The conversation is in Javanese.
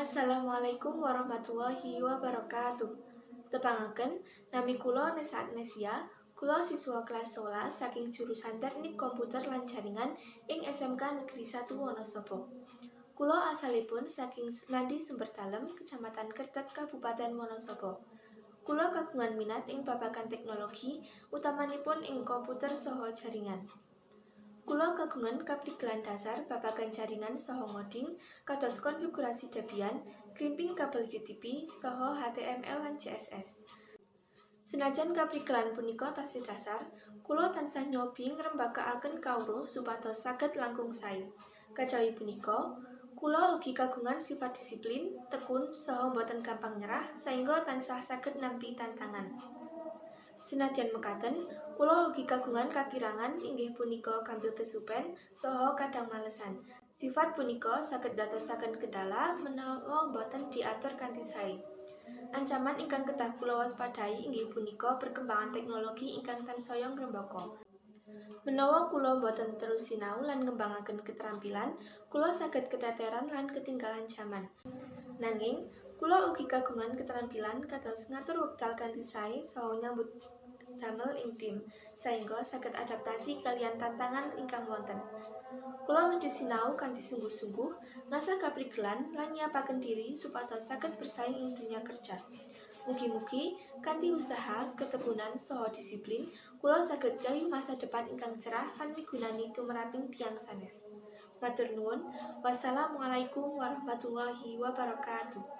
Assalamualaikum warahmatullahi wabarakatuh. Tepangaken, nami kula Nesa Agnesia, kula siswa kelas 11 saking jurusan Teknik Komputer lan Jaringan ing SMK Negeri 1 Wonosobo. Kula asalipun saking Mlandi Sumberdalem, Kecamatan Kertek, Kabupaten Wonosobo. Kula kagungan minat ing babagan teknologi, utamanipun ing komputer saha jaringan. Kula kagungan kaprigelan dasar babagan jaringan saha ngoding kados konfigurasi Debian, crimping kabel UTP, saha HTML lan CSS. Senajan kaprigelan punika tasih dasar, kula tansah nyobi ngrembakakaken kawruh supados saged langkung sae. Kajawi punika, kula ugi kagungan sifat disiplin, tekun, saha boten gampang nyerah saengga tansah saged nampi tantangan. Senadyan mekaten, kula ugi kagungan kakirangan, inggih punika gampil kesupen saha kadang malesan. Sifat punika saged ndadosaken kendala menawa boten diatur kanthi sae. Ancaman ingkang kedah kula waspadai inggih punika perkembangan teknologi ingkang tansaya ngrembaka. Menawa kula boten terus sinau lan ngembangaken keterampilan, kula saged keteteran lan ketinggalan jaman. Nanging, kula ugi kagungan keterampilan kados ngatur wekdal kanthi sae saha nyambut damel ing tim, saengga saged adaptasi kaliyan tantangan ingkang wonten. Kula mesti sinau kanthi sungguh-sungguh, ngasah kaprigelan lan nyiapaken diri supados saged bersaing ing dunya kerja. Mugi-mugi kanthi usaha, ketekunan saha disiplin, kula saged gayuh masa depan ingkang cerah lan migunani tumraping tiyang sanes. Matur nuwun. Wassalamualaikum warahmatullahi wabarakatuh.